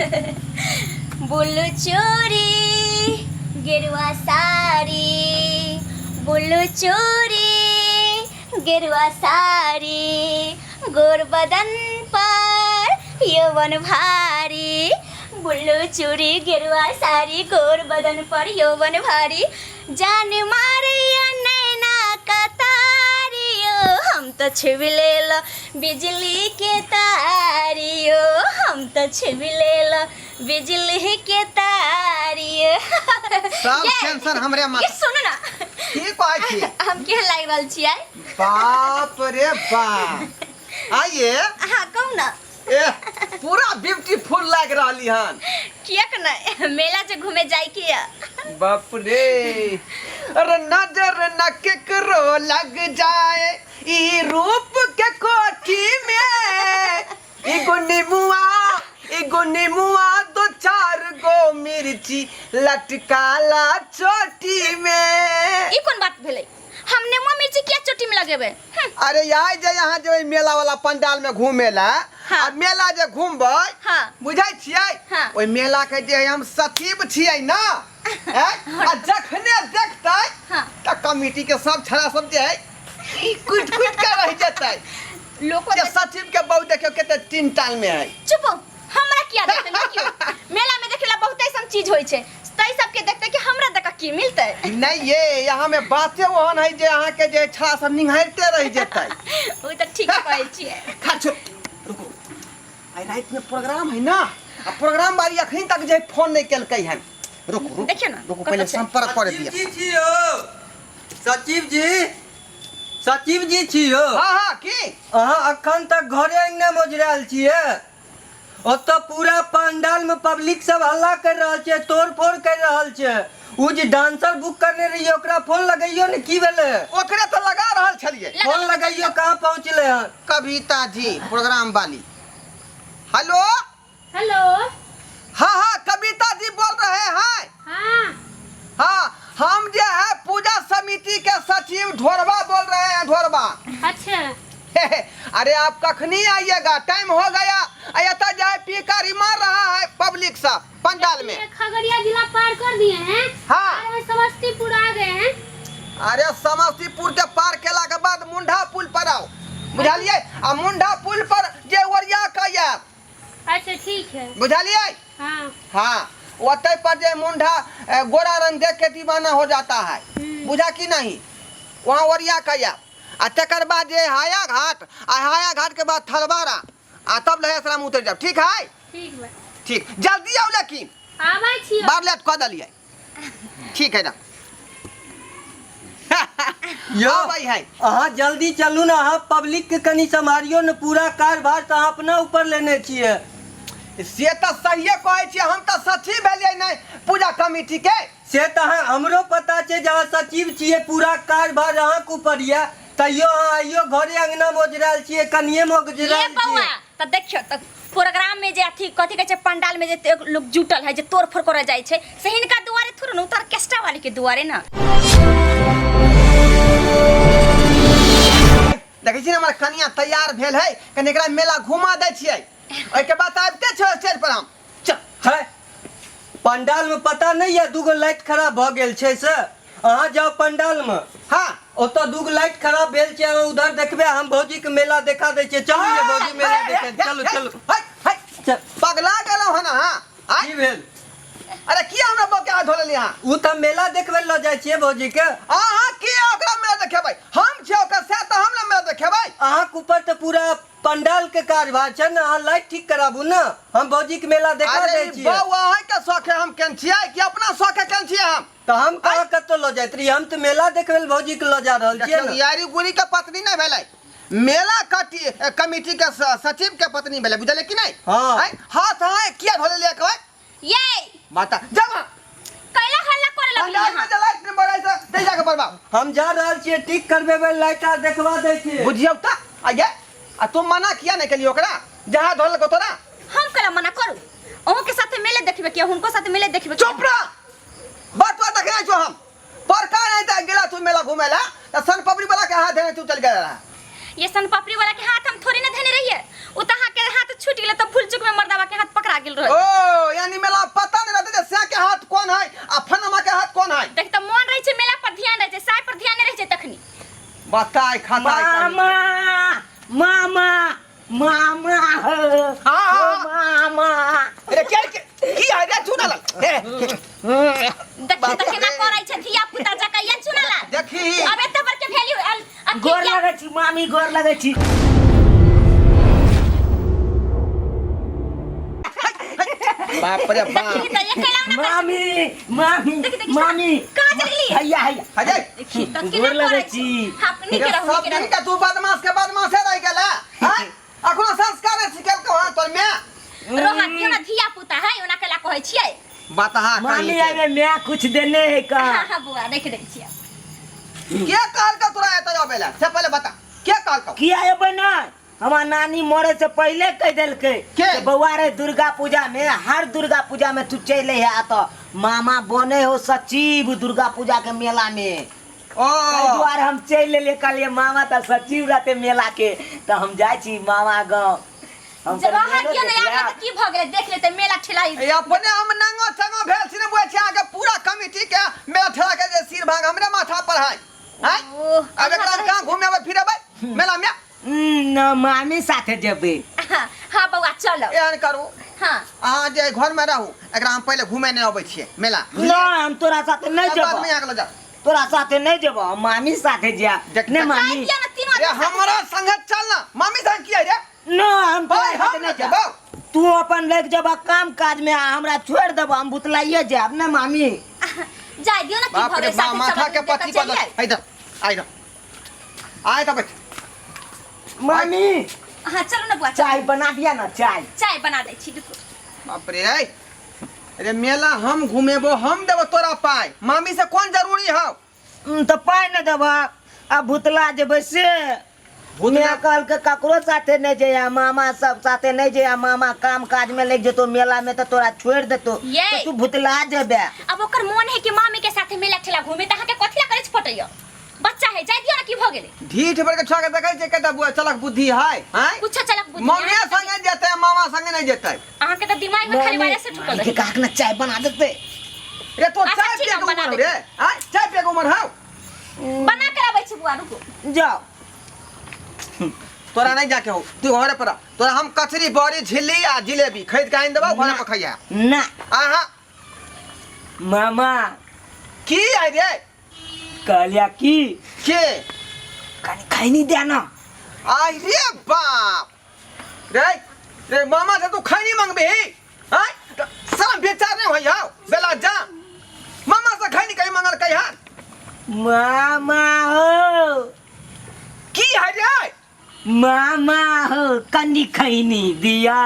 Blue चूड़ी गेरुआ sari, blue चूड़ी गेरुआ साड़ी, गोर बदन पर यौवन भारी, बुलु चूड़ी गेरुआ साड़ी, गोर बदन पर यौवन भारी, जान मारैया नैना कतारियो, हम तऽ छुबि लेल बिजली के तारियो, हम तऽ छुबि लेल बिजली के तारियो। सब ये, टेंशन हमरे माथा। ये सुनू ना। की कहै छी? हम केहन लागि रहल छियै? बाप रे बाप, आइए। हाँ, कहू ना। ए, पूरा ब्यूटीफुल लाग रहली हन। किएक नहि, मेला जे घूमे जाय के या। बाप रे, अरे नजर न केकरो लग जाए ई रूप के कोठी में, एगो नेमुआ, एगो नेमुआ, दो चार गो मिर्ची लटकाला चोटी में। ई कोन बात भेलै? हम नेमुआ मिर्ची किया चोटी में लगेबै? अरे यार, जे यहाँ जे ओहि मेला वाला पंडाल में घूमेला आ मेला जे घूमबै, बुझै छियै? ओहि मेला के जे हम सचिव छियै ना, हैं? आ जखने देखतै तऽ कमिटी के सब छड़ा सब जे है ई कुट कुट के रह जेतै। लोको जे सचिव के बहु देखियौ कते तीन टाल में है। चुप हो, हमरा किया देखते? नहीं क्यों मेला में देखेला बहुत ऐसा चीज होई छै, तै सबके देखते कि हमरा देखा की मिलतै? नहीं, ये यहाँ में बाते ओहन है जे अहाँ के जे छड़ा सब निहारते रह जेतै। ओ तऽ ठीक कहै छियै। खा छो, रुको, आइ रात में प्रोग्राम है ना, आ प्रोग्राम वाली अखन तक जे फोन नहीं केलकै हन। रुको रुको। देखियौ ना, रुको, कतऽ पहले छै? संपर्क करे सचिव दिया। जी छी यौ, सचिव जी, सचिव जी छी यौ। हाँ हाँ, की? अहाँ अखन तक घरे अंगना मोजरायल छियै? ओतऽ पूरा पंडाल में पब्लिक सब हल्ला कर रहल छै, तोड़ फोड़ कर रहल छै। उ जे डांसर बुक करने रहियै ओकरा फोन लगैयो ने, की भेलै? ओकरे तऽ लगा रहल छलियै। फोन लगैयो, कहाँ पहुँचलै हन? कविता जी प्रोग्राम वाली। हेलो। हेलो। हाँ हाँ, कविता जी बोल रहे हैं? हाँ। हाँ, हम जे है पूजा समिति के सचिव ढोरबा बोल रहे हैं, ढोरबा। अच्छा। अरे आप कखनी आइएगा? टाइम हो गया, ऐसा जाए पी कारी मार रहा है पब्लिक सब पंडाल में। ये खगड़िया जिला पार कर दिए हैं। अरे समस्तीपुर आ गए हैं। अरे समस्तीपुर के पार केला के बाद मुंडा पुल पर आओ, बुझलिए? आ मुंडा पुल पर जे ओरिया के आयब। अच्छा ठीक है। बुझलिए? हाँ। हाँ, ओतै पर जे मुंडा गोरा रंग देख के दीवाना हो जाता है, बुझा कि नहीं? वहाँ ओरिया के आयब, आ तकर बाद जे हाया घाट, आ हाया घाट के बाद थलवारा, आ तब लहेसरा में उतर जाओ। ठीक है? ठीक बा। ठीक, जल्दी आओ लेकिन। आबै छी। बार लेट कऽ देलियै। ठीक है ना? यौ, आबै है। अहाँ जल्दी चलू ने, अहाँ पब्लिक के कनि सम्हारियौ ने, पूरा कारभार तऽ अहाँ अपना ऊपर लेने छियै। से तऽ सहिए कहै छियै, हम तऽ सचिव भेलियै नहि पूजा कमिटी के। से तऽ अहाँ हमरो पता छै जे अहाँ सचिव छियै, पूरा कारभार अहाँके ऊपर यऽ, तैयो अहाँ आइयो घरे अंगना मे ओझरायल छियै, कनिये मे ये ओझरायल बौआ छियै। तऽ देखियौ तऽ प्रोग्राम में जे अथी कथी कहै छै, पंडाल में जे ते लोग जुटल है, जे तोड़ फोड़ करे जाइ छै, से हिनका दुआरे थोड़े ने, उतर ऑर्केस्ट्रा वाले के दुआरे ना। देखै छी ने, हमर कनिया तैयार भेल है, कनि एकरा मेला घुमा दै छियै, ओहिके बाद आबिते छौ स्टेज पर हम। चल। है पंडाल में पता नहीं है दूगो लाइट खराब भ गेल छै, से अहाँ जाओ पंडाल में। ओतऽ दूगो लाइट खराब भेल छै, अहाँ उधर देखबै, हम भौजी के मेला देखा दै छियै। चलू ये भौजी मेला देखे, चलू चलू। है, है, चल। पगला गेलहुँ हन अहाँ? आँय? की भेल? अरे किया हमरा बौके हाथ धो लेली अहाँ? उ तऽ मेला देखबै लऽ जाइ छियै भौजी के। अहाँ की ओकरा मेला देखेबै? हम छियै ओकर से तऽ हम ने मेला देखेबै। अहाँके ऊपर तऽ पूरा पंडाल के कार्यभार छै ने, अहाँ लाइट ठीक कराबू ने, हम भौजी के मेला देखा अरे दै ई छियै। बौआ अहाँके शौखे हम केन छियै कि अपना शौखे केन छियै हम? तऽ हम कहाँ कतौ लऽ जाइत रहियै, हम तऽ मेला देखबै लए भौजी के लऽ जा रहल छियै देखियौ ने। यारी गुरी के पत्नी नहि भेलै, मेला कटी कमिटी के सचिव के पत्नी भेलै, बुझलियै कि नहि? हाँ। आँय, हाथ अहाँ किया धो लेलियै कहै? ये माता जब कैला हल्ला करे लगली पंडाल में अहाँ? जे लाइट नहि बरै से तै जाके बरबाद। हम जा रहल छियै ठीक करबेबै, लाइट आर देखवा दै छियै। बुझियौ तऽ आइये, आ तू मना किया नहि केलियै ओकरा जहाँ धोलको तोरा? हम कैला मना करू? अहूँ के साथे मेले देखबे के, हुनको साथे मेले देखबे के। चुप रह, बात बात देखने छो हम परका नहीं त गेला तू मेला घूमे ला त सन पपड़ी वाला के हाथ धने तू चल गेला रहा। ये सन पपड़ी वाला के हाथ हम थोड़ी ना धने रहिए, उ त अहाँ के हाथ छूट गेल त भूल चूक में मर्दावा के हाथ पकड़ा गेल रहे। ओ बताय खताय मामा मामा मामा हो हाँ, हाँ। मामा अरे क्या की है रे चुना लग हे, देखी त केना करै छै धिया पुता जकाँ ये चुनला देखी अब एते बड़के भेलियो गोर लगै छी मामी गोर लगै छी बाप रे बाप देखी त एकेला ना मामी मामी देखी, देखी, मामी कहाँ चल गेली हैया हैया अजय देखी त गोर केना लगै करै छी। छी हाँ नीक ये रहू सब नीक दिन रहू के तू बदमाश के बदमाशे रह गेल हैं अखनो संस्कार नहीं सिखेल को हां तोर मैं रोहा दियो ना धिया पुता है ओना केला कहै छियै बतहा मामी अबे मैं कुछ देने है का हाँ हाँ बुआ देख दै छियै के कहल का तोरा एतय आबे ला से पहले बता के कहल का किया एबै ना हमार नानी मरे से पहले कह देलकै के? कि बौआ रे दुर्गा पूजा में हर दुर्गा पूजा में तू चल है तो मामा बने हो सचिव दुर्गा पूजा के मेला में ओ ताहि दुआरे हम चलि लेलियै कहलियै मामा तऽ सचिव रहतै मेला के तऽ हम जाइ छी मामा गाँव हम जब कहलियै, अहाँ मेलो किया नहीं देख आबै लेब। तऽ की भऽ गेलै देख लेतै मेला ठेला ए अपने हम नंगो चंगो भेल छी ने बुझै छी अहाँके पूरा कमिटी के मेला ठेला के जे सिर भाग हमरे माथा पर है हैं ओह, अब एकरा कहाँ घूमेबै फिरेबै मेला में न मामी साथे जेबै हाँ हाँ बौआ चलो एहन करू हाँ अहाँ जे घर में रहू एकरा हम पहिले घूमे नहि अबै छियै मेला न हम तोरा साथे नहि तब बाद में जेबौ यहाँ के लऽ जाउ तोरा साथे नहि जेबौ हम मामी साथे जायब देख- नहि देख- मामी किया ना तीनों रे आदमी साथे हमरा संगे चल ना मामी संग किया रे न हम तोरा भाई साथे हम नहि नहि जायब जेबौ तू अपन लग जेबह काम काज में आ हमरा छोड़ि देबह हम भुतलाइए जायब ने मामी जाय दियो ना की बाप भऽ रे गेलै बा साथे माथा सब के आदमी देखऽ पति पर चलियै इधर आ इधर आय तऽ बैठ मामी हाँ चलू ना बुआ चाय बना दिया ना चाय चाय बना दै छी रुकू बाप रे अरे मेला हम घुमेबो हम देबो तोरा पाय मामी से कोन जरूरी हौ तऽ पाइ नहि देबह आ भुतला जेबै से भुतला- मैं कहलकै ककरो साथे नहि जइया मामा सब साथे नहि जइया मामा काम काज में लागि जेतो मेला में तऽ तोरा छोड़ि देतो ये। तऽ तू भुतला जेबे अब ओकर मोन है कि मामी के साथे मेला ठेला घूमे त अहाँके कथी ला करै छी फटैया बच्चा है जाय दियो ना की भ गेलै ढीठ पर के छोड़ा के देखै छै कते बुआ चलक बुद्धि है हैं कुछो चलक बुद्धि मम्मी संगे जेतै मामा संगे नहि जेतै अहाँके त दिमाग में खाली वायरस से ठुकल मामी के रहे कहक ना चाय बना देते रे तो अच्छा, चाय ठीक पिए है, के बना उमर हौ देबै। रे हैं चाय पिए के उमर हौ बना कर आबै छी बुआ रुकू जाओ तोरा नहीं जाके हो तू घरे पर रह। तोरा हम कचरी बड़ी झिल्ली आ जिलेबी खरीद के आनि देबौ घरे पर खइहा ना आहा मामा की आइ रे कहलिया की के कनी खैनी दे ना आइ रे बाप रे रे मामा से तू खैनी मंगबे हैं सब बेचार नहीं होई हाउ बेला जा मामा से खैनी कहीं मंगल कहीं हां मामा हो की है रे मामा हो कनी खैनी दिया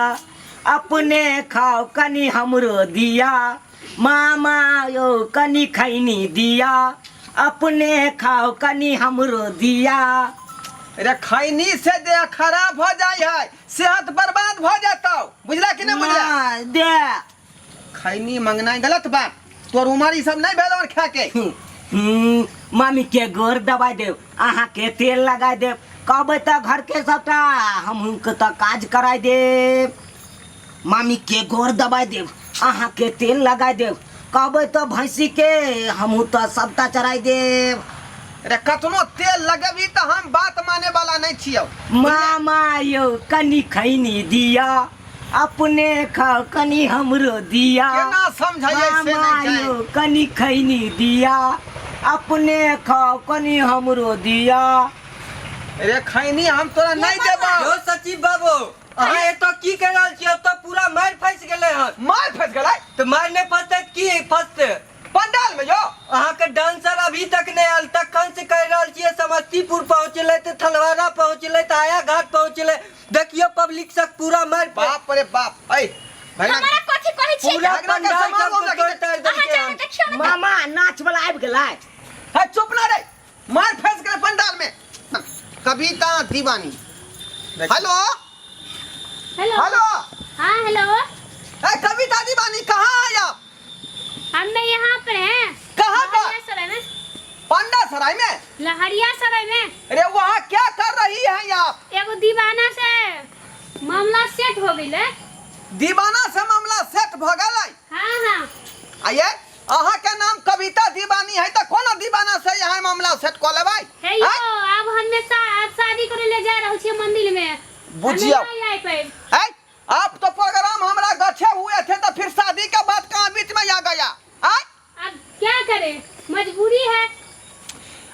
अपने खाओ कनी हमरो दिया मामा यो कनी खैनी दिया अपने खाओ कनी हमरो दिया रे खैनी से देह खराब हो जाय है सेहत बर्बाद हो जातो बुझला कि नहीं बुझला ना, दे खैनी मंगनाइ गलत बात तोर उमर ई सब नहीं भेल और खा के मामी के गोर दबाई देब अहाँ के तेल लगाई देब कहबै तऽ घर के सबटा हमहूँ के तऽ काज कराय देब मामी के गोर दबाई देब अहाँ के तेल लगाई देब कहबै तऽ भैंसी के हमहूँ तऽ सबटा चराय देब अरे कतनो तेल लगेबी तऽ हम बात माने वाला नहीं छियौ मामा यौ कनी खैनी दिया अपने खाओ कनी हमरो दिया केना समझाइए से मामा नहीं यौ जाए कनी खैनी दिया अपने खाओ कनी हमरो दिया अरे खैनी हम तोरा नहीं देबौ यौ सचिव बाबू अहाँ एतऽ की कहि रहल छी एतऽ पूरा मारि फँसि गेलै हन मार फंस गेलै तऽ मारि नहि फँसतै तऽ की फँसतै पंडाल में यो अहाँके डांसर अभी तक नहि आयल तखन से कहि रहल छियै समस्तीपुर पहुँचलै तऽ थलवारा पहुँचलै तऽ आया घाट पहुँचलै देखियौ पब्लिक सब पूरा मारि बाप रे बाप ऐ भैया हमरा कथी कहै छियै पूरा भगना के पंडाल सामान सबके हम तोड़ि ताड़ि अहाँ देलकै जाके हन देखियौ ने मामा नाच वाला आबि गेलै है चुप ना रे मार फंस गेलै पंडाल में कविता दीवानी हेलो हेलो हेलो हाँ हेलो ए कविता दीवानी कहाँ है आप हम मैं यहाँ पर हैं कहाँ पर लहरिया सराय में पंडा सराय में लहरिया सराय में अरे वहाँ क्या कर रही हैं आप एगो दीवाना से मामला सेट हो गई है दीवाना से मामला सेट भ गेलै हाँ हाँ आइए अहाँ के नाम कविता दीवानी है तो कोना दीवाना से यहाँ मामला सेट कऽ लेबै हे यो आँय? अब हम में शादी करे ले जा रहल छियै मंदिर में। हमे बुझियौ। नहीं आइ पाएब। ऐ, आप तो प्रोग्राम हमरा गछे हुए थे तो फिर शादी का बात कहाँ बीच में आ गया? आय? अब क्या करें, मजबूरी है।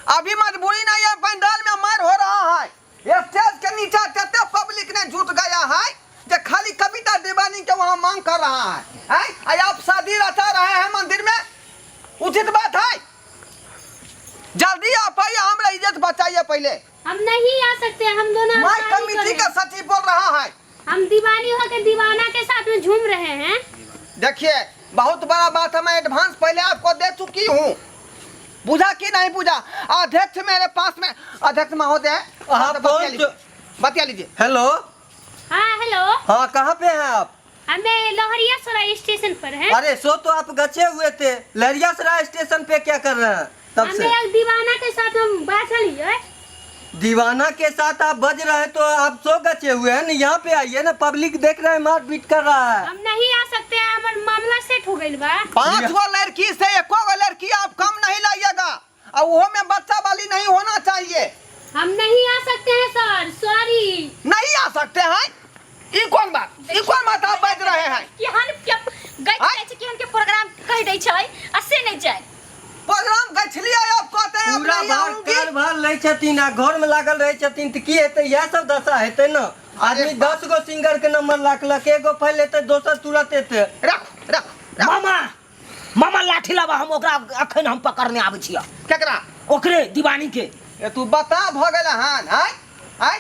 अभी मजबूरी नहीं है, पंडाल में मार हो रहा है, स्टेज के नीचे कते पब्लिक ने जुट गया है जो खाली कविता दीवानी के वहाँ मांग कर रहा है। आय? आय आप शादी रचा रहे हैं मंदिर में, उचित बात है? जल्दी आप आइए, हमरा इज्जत बचाइए पहले। हम नहीं आ सकते, हम दोनों मैं शादी कमेटी करें। का सचिव बोल रहा है। हम दीवानी होकर दीवाना के साथ में झूम रहे हैं। देखिए बहुत बड़ा बात है, मैं एडवांस पहले आपको दे चुकी हूँ, बुझा कि नहीं बुझा? अध्यक्ष मेरे पास में, अध्यक्ष महोदय हाँ, तो बतिया फोन लीजिए, बतिया लीजिए। हेलो। हाँ हेलो। हाँ कहाँ पे हैं आप? हमें लहरियासराय स्टेशन पर हैं। अरे सो तो आप गचे हुए थे, लहरियासराय स्टेशन पे क्या कर रहे हैं तब हमें से? एक दीवाना के साथ हम बाजल हियै। दीवाना के साथ आप बज रहे हैं तो आप सो गचे हुए हैं ना, यहाँ पे आइए ना, पब्लिक देख रहे हैं, मारपीट कर रहा है। हम नहीं आ सकते हैं, हमार मामला सेट हो गइल बा। 5 गो लड़की से एको गो लड़की आप कम नहीं लाइएगा, और वो में बच्चा वाली नहीं होना चाहिए। हम नहीं आ सकते हैं सर, सॉरी। नहीं आ सकते हैं? ई कौन बात, ई कौन बात आप बाज रहे हैं? केहन के गैठ जाइ छै, केहन के प्रोग्राम कहि दै छै आ से नहि जाइ। प्रोग्राम गछलिए आप कहते हैं पूरा नहीं भार आऊंगी। कारभार लै छथिन आ घर में लागल रहै छथिन तऽ की हेतै? इएह सब दशा हेतै ने। आदमी 10 गो सिंगर के नंबर राखलक, एगो फैल हेतै दोसर तुरंत एतै। रखो रखो। मामा मामा लाठी लाबा, हम ओकरा अखन हम पकड़ने आबै छियै। केकरा? ओकरे दीवानी के। ए तू बता भ गेल हन। आय आय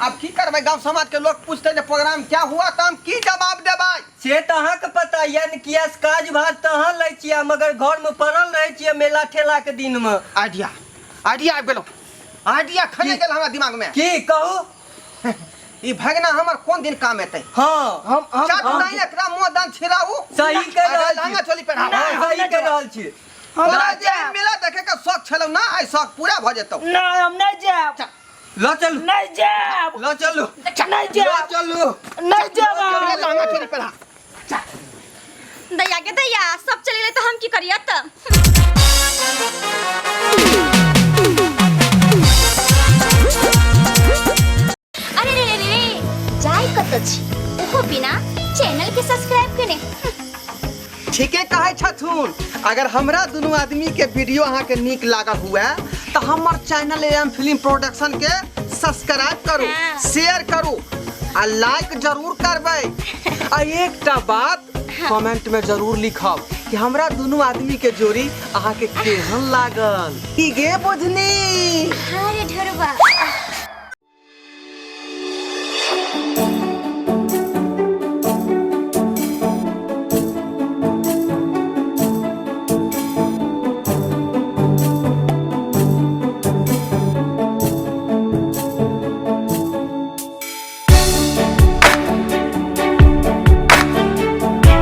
अब की करबै? गांव समाज के लोग पूछते जे प्रोग्राम क्या हुआ तो हम की जवाब देबै? से तऽ अहाँके पता यऽ ने, किया से काज भाज तऽ अहाँ लै छियै मगर घर में पड़ल रहै छियै मेला ठेला के दिन में। आइडिया आइडिया आबि गेलौ, आइडिया खने गेल हमरा दिमाग में। की कहू? ई भगना हमर कोन दिन काम एतै? हाँ हम हम चट नहीं एकरा मुंह दान छिड़ाऊ। सही कहि रहल छी। लहंगा चोली पहिराऊ। हाँ, सही कहि रहल छी। तोरा जे मेला देखे के शौक छलौ ना, आइ शौक पूरा भऽ जेतौ। नहीं हम नहीं जायब। ल चलू। नहीं जायब। ल चलू। नहीं ल जायब। चलू। नहीं जायब। लहंगा चोली पहिरा। दैया के दैया सब चलि गेलै तऽ हम की करियै तऽ? अरे रे रे रे, जाय कतऽ छी ओहो बिना चैनल के सब्सक्राइब केने? ठीके कहै छथुन। अगर हमरा दुनू आदमी के वीडियो अहाँ के नीक लागल हुए तो हमर चैनल एम फिल्म प्रोडक्शन के सब्सक्राइब करू, हाँ। शेयर करू आ लाइक जरूर करबै। आ एकटा बात कमेंट में जरूर लिखब कि हमरा दुनू आदमी के जोड़ी अहाँ के केहन लागल। की गे बुझनी?